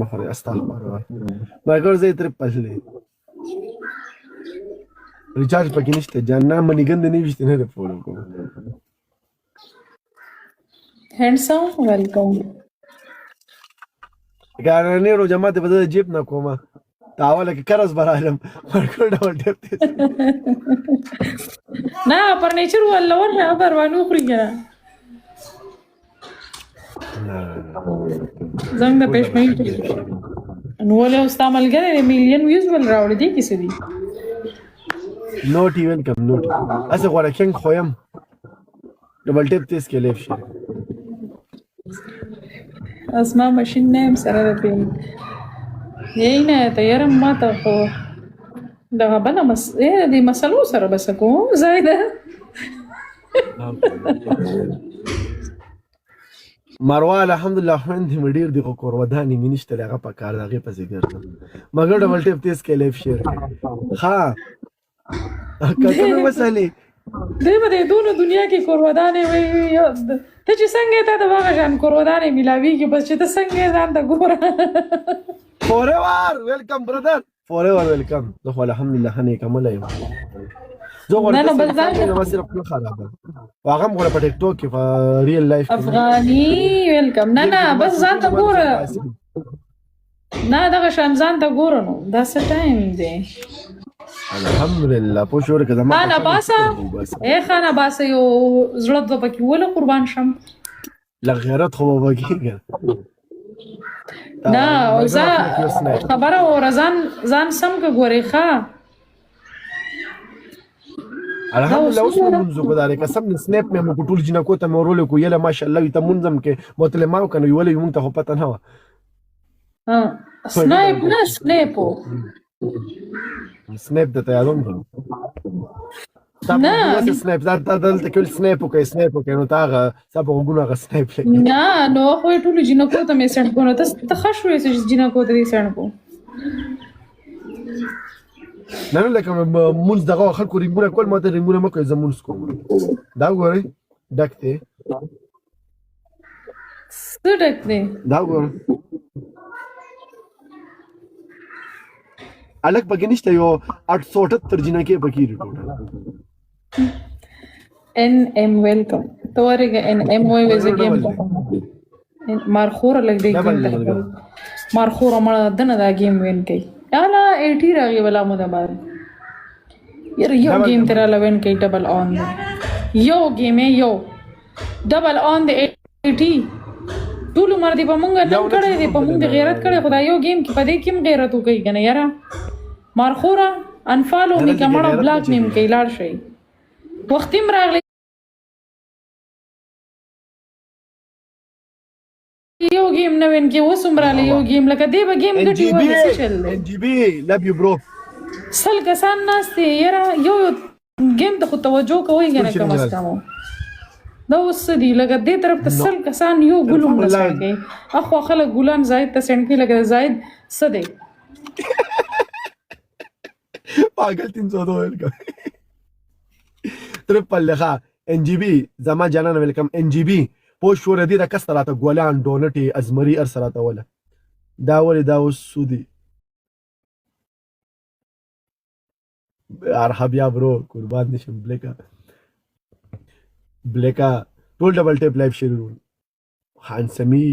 مخوري استغفر الله. مګر زه ترپل دی، ریچارج پکې نشته جان. نه منی ګند نه وشته، نه فالو کوم. هینډسم ویلکم. ګارنې رو جماعت به د جیب نه کومه تا اوله کې قرض برالم ورکړ ډول ټیپ دی. نه فرنیچر ولا ورنه بروانو خوري کنه. زنګ د پښمنۍ نو ولې اوس تا ملګری دی، میلیون ویوز ول راوړي دي کیسه دي. نوټي ویلکم نوټي. اسه غوړه کینګ خویم ډبل ټیپ تیز کې لیف شي. اسما ماشين نه يم سره د پین یی نه ته یاره، ما ته خو دغه بله مس د مسلو سره بس کوم ځای ده. مروه الحمدلله، خويندې مې ډېر دي خو کورودانې مې نشته، هغه په کار د هغې پسې ګرځم. مګر ډبل ټیپ تیز کې لیف شیر کړئ. ښه که کومې مسلې دی به د دونه دنیا کې کورودانې وي، ته چې څنګه ته د هغه شان کورودانې ملاویږي، بس چې ته څنګه ځان ته ګوره. فوریور ویلکم برادر، فوریور ویلکم. زه خو الحمدلله ښه نیک عمله یم. زه غواړم نه، بل ځان زما صرف خوله خرابه، هغه هم غواړم په ټیک ټاک کې، په ریل لایف کې. افغاني ویلکم. نه نه، بس ځان ته ګوره نه، دغه شان ځان ته ګوره. نو دا څه ټایم دی؟ الحمدلله پوه شو که زما خان عباسه، اے خان عباسه، یو زړه د پکې وله قربان شم. لږ غیرت خو به کېږي. نه او زه خبره او ځان ځان سم که ګورې ښه. الحمدلله اوس مې مونږ کو داري قسم نه سنیپ مې مو ټول جنکو ته مې ورول کو یله ماشاءالله ته مونږم کې بوتل ما کنه یولې مونږ ته خو پته نه و. ها سنایپ نه سنیپو. سنیپ د ته یادوم کنه نه سنیپ دا تا دلته کې سنیپ وکړ، سنیپ وکړ، نو تا هغه ستا په غوږونو هغه سنیپ لګي. نه نو خو ټول جنکو ته مې سند کو، نو ته ته ښه شوې چې جنکو ته دې سند کو. نه نه، لکه مونږ دغه خلکو رنګونه کول، ماته رنګونه مکه، زه مونږ کوم. دا وګورئ ډک دی. څه ډک دی؟ دا وګوره الک پکې نشته، یو 878 جنکې پکې دي ټوټل. ان ایم ویلکم. ته ورګه ان ایم وای وې ګیم مارخور لګ دی ګیم ته مارخور مړه دنه دا ګیم وین کوي. یالا 80 راغی ولا مو د بار یاره، یو ګیم تر لوین کوي. ډبل آن دی، یو ګیم یو ډبل آن دی. 80 ټول عمر دی په مونږ نن کړی دی، په مونږ دی غیرت کړی، خدای یو ګیم کې په دې کې غیرت وکړي کنه یاره. مارخوره انفالو می کمړه بلاک نیم کې لاړ شي، وختیم راغلی یو ګیم نه وین کې اوس عمر له یو ګیم لکه دی به ګیم ګټي وای څه چل دی. ان جی بی لب یو برو. سل کسان ناست دي یاره، یو یو ګیم ته خو توجه کوئ کنه کم از کم. دا اوس څه دي لکه دې طرف ته سل کسان یو ګل هم نه سینډ کوي، اخوا خلک ګلان زاید ته سینډ کوي، لکه زاید څه دی؟ پاگل 302 ویلکم ترپل لخوا ان جی بی زما جانان ویلکم. ان جی بی پوه شو ردی د کس راته ګلان ډونټي ازمری ار سره راته وله. دا ولې دا اوس سودی ارحب یا برو قربان نشم. بلیکا بلیکا ټول ډبل ټیپ لایف شیر. خان سمی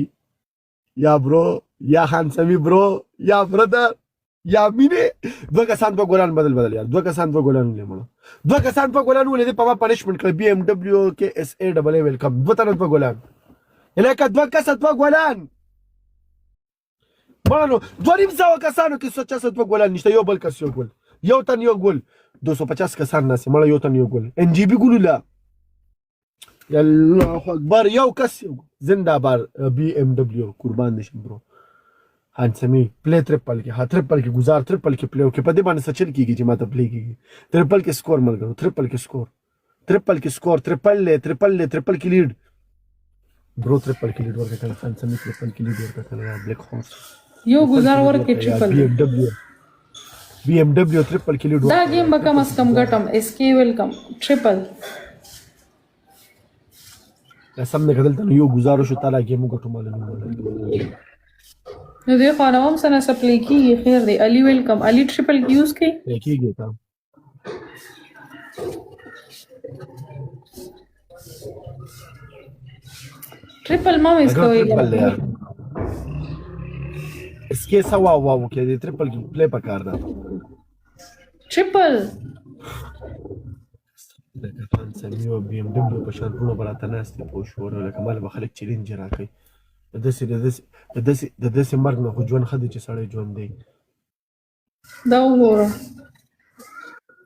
یا برو، یا خان سمی برو، یا برادر، یا مینه. دوه کسان په ګلان بدل بدل یار، دوه کسان په ګلان ولې مړه، دوه کسان په ګلان ولې په ما پنشمنټ کړ. بی ام ډبلیو کې اس ای ډبل ای ویلکم. دوه تنه په ګلان لکه دوه کسه دوه ګلان مړه. نو 250 کسانو کې سوچا څه دوه ګلان نشته، یو بل کس یو ګل، یو تن یو ګل، 250 کسان ناسې مړه، یو تن یو ګل. ان جی بی ګلو لا الله اکبر، یو کس یو زنده بار. بی ام ډبلیو قربان نشم برو. خان سمی پلی ترپل کې، ها ترپل کې گزار، ترپل کې پلی کې په دې باندې سچل کیږي چې ماته پلی کیږي. ترپل کې سکور ملګرو، ترپل کې سکور، ترپل کې سکور، ترپل له ترپل له ترپل کې لیډ برو، ترپل کې لیډ ورکړه کنه. خان سمی ترپل کې لیډ ورکړه کنه. یا بلیک هورس یو گزار ورکې ټریپل. بی ام ډبلیو، بی ام ډبلیو ترپل کې لیډ. دا گیم به کم از کم ګټم. اس کې ویلکم ټریپل. قسم نه کدل ته یو گزارو شو تعالی گیم وګټو مال نو. نو دې خو نه هم سره سپلی کیږي. خیر دی. علي ویلکم. علي ټریپل کې یوز کړي. پلی کیږي تا. ټریپل ما مس کوي. ټریپل دی یار. اسکه سوا واو کې دی ټریپل کې پلی پکار ده. ټریپل لکه خان سمي او بي ام ډبلیو په شان وروڼه به راته ناست وي پوه شو وروره، لکه ماله به خلک چیلنج راکوي. د داسې د داسې د داسې د داسې مرګ نه خو ژوند ښه دی چې سړی ژوند دی. دا وګوره،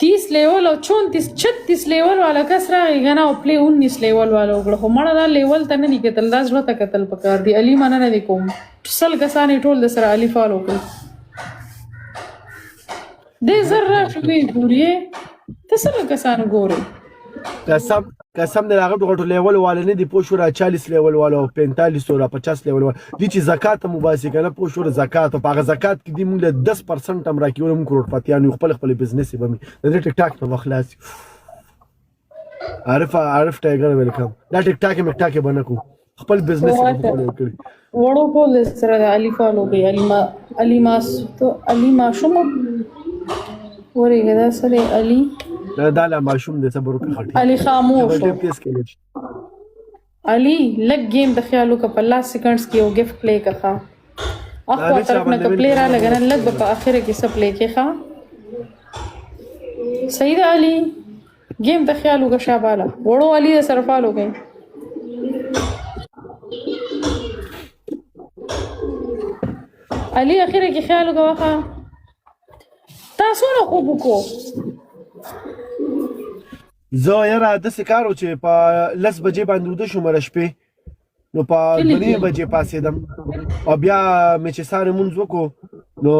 30 لیول او 34 36 لیول والا کس راغی کنه، او پلی 19 لیول والا وکړه. خو مړه دا لیول ته نه دي کتل، دا زړه ته کتل پکار دي. علي مننه دي کوم، 100 کسان یې ټول د سره علي فالو کړ. دې زر راشي وی ګوري، ته څنګه کسان ګوري؟ قسم قسم دې، هغه غټو لیول والا نه دی پوه شو، را 40 لیول والا او 45 او را 50 لیول والا دي چې زکات هم وباسي کنه پوه شو. زکات په هغه زکات کې دی موږ له 10% هم راکې ولې موږ کروڑپتیان یو، خپل خپل بزنس به مې د دې ټیک ټاک نه خلاص. عارف عارف ټایګر ویلکم. دا ټیک ټاک مې ټاک به نه کو، خپل بزنس به خپل کړی. وړو ټول سره د علي فالو کوي. علي ما علي ما ته علي ما شوم ورېږه، دا سره علي. دا دا لا ماشوم دې، صبر وکړه خټي. علي خاموش. ډېر تیز کېږي. علي لږ گیم د خیال وکړه، په لاس سیکنډز کې یو گفټ پلی کړه. اخوا طرف نه کپلی را لګنه، لږ به په اخره کې څه پلی کې. ښه صحیح ده. علي گیم د خیال وکړه، شاباله وړو. علي د سره فالو کوي. علي اخره کې خیال وکړه. ښه، تاسو نه خوب وکړو؟ زه یاره داسې کار و چې په 10 بجې باندې وده شوم د شپې، نو په 2:30 بجې پاڅېدم او بیا مې چې سهار لمونځ وکړو نو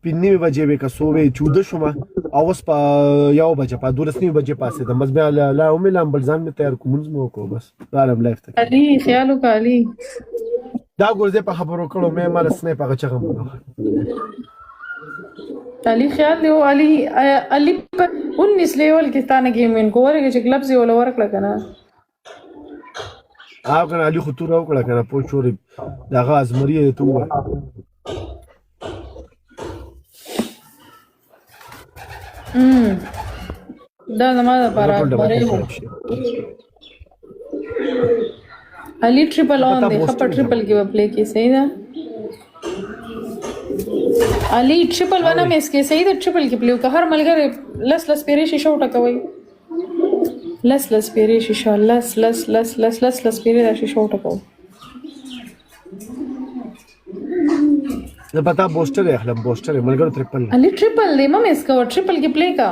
5:30 بجې وې که څو وې چې وده شوم، او اوس په 1 بجه، په 12:30 بجې پاڅېدم. بس بیا لا ومې لامبل، ځان مې تیار کړو، لمونځ مې وکړو، بس رالم لایف ته. علي خیال وکړه علي. دا ګورځې په خبرو کړو مې مال سنیپ هغه چغه مو. علي خیال دی. علي علي په 19 لیول کې تانه گیم وین کو ورګه چې کلب زی ول ورکړه کنه. هغه کنه علي خو تور وکړه کنه پوه شورې، دغه ازمری ته ووایه. دا زما د پاره علي ټریپل اون دی. خپل ټریپل کې به پلی کې. صحیح ده علي، ټریپل ونه مې کې صحیح ده. ټریپل کې پلی که هر ملګری لس لس پیرې شي شو ټکوي، لس لس پیرې شي شو، لس لس لس لس لس لس پیرې راشي شو ټکوي. زه پتا بوسټر اخلم، بوسټر ملګرو ټریپل. علي ټریپل دی، مې اس کو ټریپل کې پلی کا.